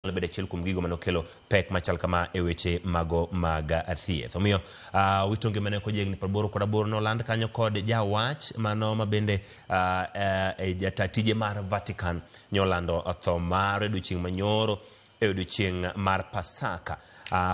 Nyalo bedo achiel kuom gigo manokelo pek machal kama e weche mago mag thieth. Omiyo wito ngimane kojia higni 88 noland kanyo kod jawach mano mabende jata tije mar Vatican nyolando tho mare odiochieng' manyoro e odiochieng' mar Pasaka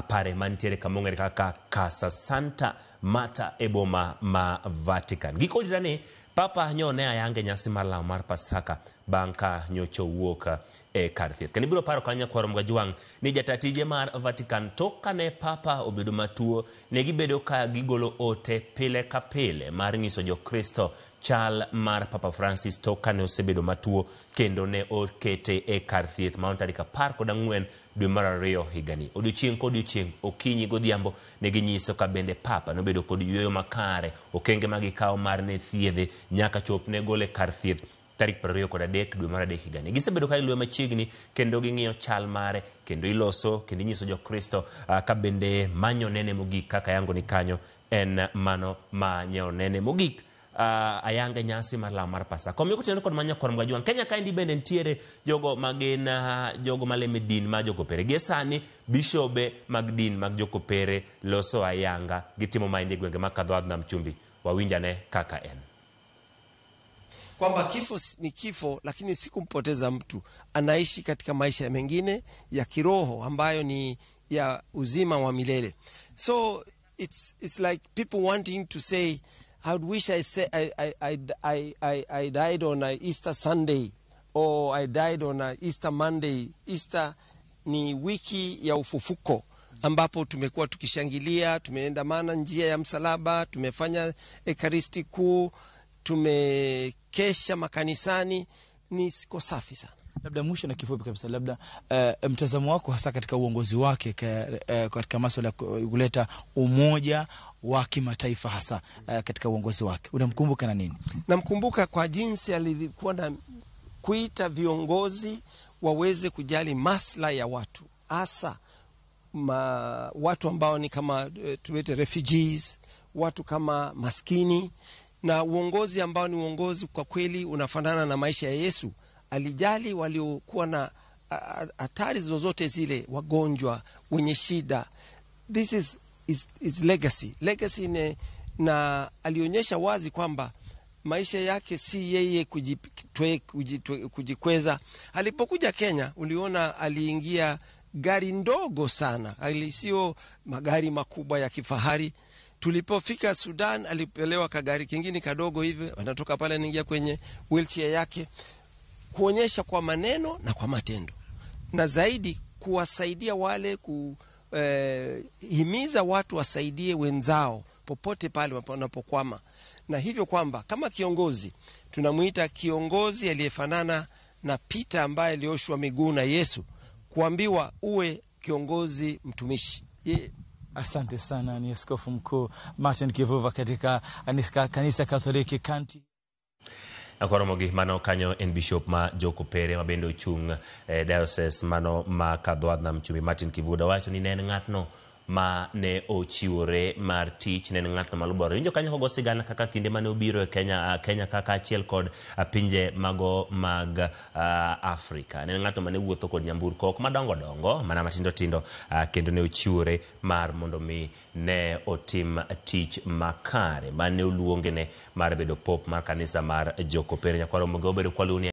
pare mantiere kamong'ere kaka Casa Santa Marta e boma ma Vatican. Giko ni Papa nyo ne ayanga e nyasi mar lamo mar Pasaka bang' ka nyocha owuok e kar thieth. Kendo ibiro paro kanyo nyakwar Mgajwang' ni jata tije mar Vatican tok kane Papa obedo matuo ne gibedo ka gigolo ote pile ka pile mar nyiso Jokristo chal mar Papa Francis tok kane osebedo matuo kendo ne okete e kar thieth ma tarik 14 dwe mar ariyo higani. Odiochieng' kodiochieng', okinyi godhiambo ne ginyiso ka bende Papa nobedo kod yueyo makare, okenge ma gikawo mar ne thiedhe nyaka chop ne gole kar thieth tarik 23 dwe mar adek higani. Gisebedo ka giluwe machiegni kendo ging'iyo chal mare kendo iloso kendo inyiso Jokristo ka bende manyo nene mogik kaka yango ni kanyo en mano ma nyo nene mogik ayanga nyasi mar lamo mar Pasaka. Omiyo kotenore kod manya kor Mgajwang', Kenya kaendi bende nitiere jogo magin jogo malemo e din mar jokopere. Gie sani bishobe mag din mag jokopere loso ayanga gitimo maendi e gwenge mag Kadhoadh Nam Chumbi. Wawinjane kaka en. Kwamba kifo ni kifo, lakini si kumpoteza mtu. Anaishi katika maisha mengine ya kiroho ambayo ni ya uzima wa milele. So it's like people wanting to say, I would wish I say I died on a Easter Sunday or I died on a Easter Monday. Easter ni wiki ya ufufuko ambapo tumekuwa tukishangilia, tumeendamana njia ya msalaba, tumefanya ekaristi kuu, tumekesha makanisani. Ni siku safi sana. Labda mwisho na kifupi kabisa, labda mtazamo wako hasa katika uongozi wake katika masuala ya kuleta umoja wa kimataifa hasa katika uongozi wake unamkumbuka na nini? Namkumbuka kwa jinsi alivyokuwa na kuita viongozi waweze kujali maslahi ya watu, hasa watu ambao ni kama tuwete refugees, watu kama maskini, na uongozi ambao ni uongozi kwa kweli unafanana na maisha ya Yesu. Alijali waliokuwa na hatari zozote zile, wagonjwa, wenye shida. This is his legacy. Legacy ne, na alionyesha wazi kwamba maisha yake si yeye kujikweza. Alipokuja Kenya, uliona aliingia gari ndogo sana, sio magari makubwa ya kifahari. Tulipofika Sudan, alipelewa kagari kingine kadogo hivi, anatoka pale anaingia kwenye wheelchair yake, kuonyesha kwa maneno na kwa matendo, na zaidi kuwasaidia wale kuhimiza watu wasaidie wenzao popote pale wanapokwama, na hivyo kwamba kama kiongozi tunamuita kiongozi aliyefanana na Peter ambaye alioshwa miguu na Yesu, kuambiwa uwe kiongozi mtumishi. Asante sana. Ni Askofu Mkuu Martin Kivuva katika Kanisa Katoliki Kanti. Akoromogi mano kanyo en bishop ma Jokopere ma bende ochung' e diocese mano ma Kadhoadh Nam Chumbi Martin Kivuda wacho ni ne en ng'atno ma ne ochiwore mar tich, ne en ng'atno malubore. Winjo kanyo kogo sigana kaka kinde mane obiro e Kenya, Kenya kaka achiel kod pinje mago mag Afrika. Ne en ng'atno mane wuotho kod nyamburko ok madongo dongo, mana matindo tindo, kendo ne ochiwore mar mondo mi ne otim tich makare mane oluongene mar bedo pop mar kanisa mar Jokopere. Nyakwar Omoge obedo kwaluwo ni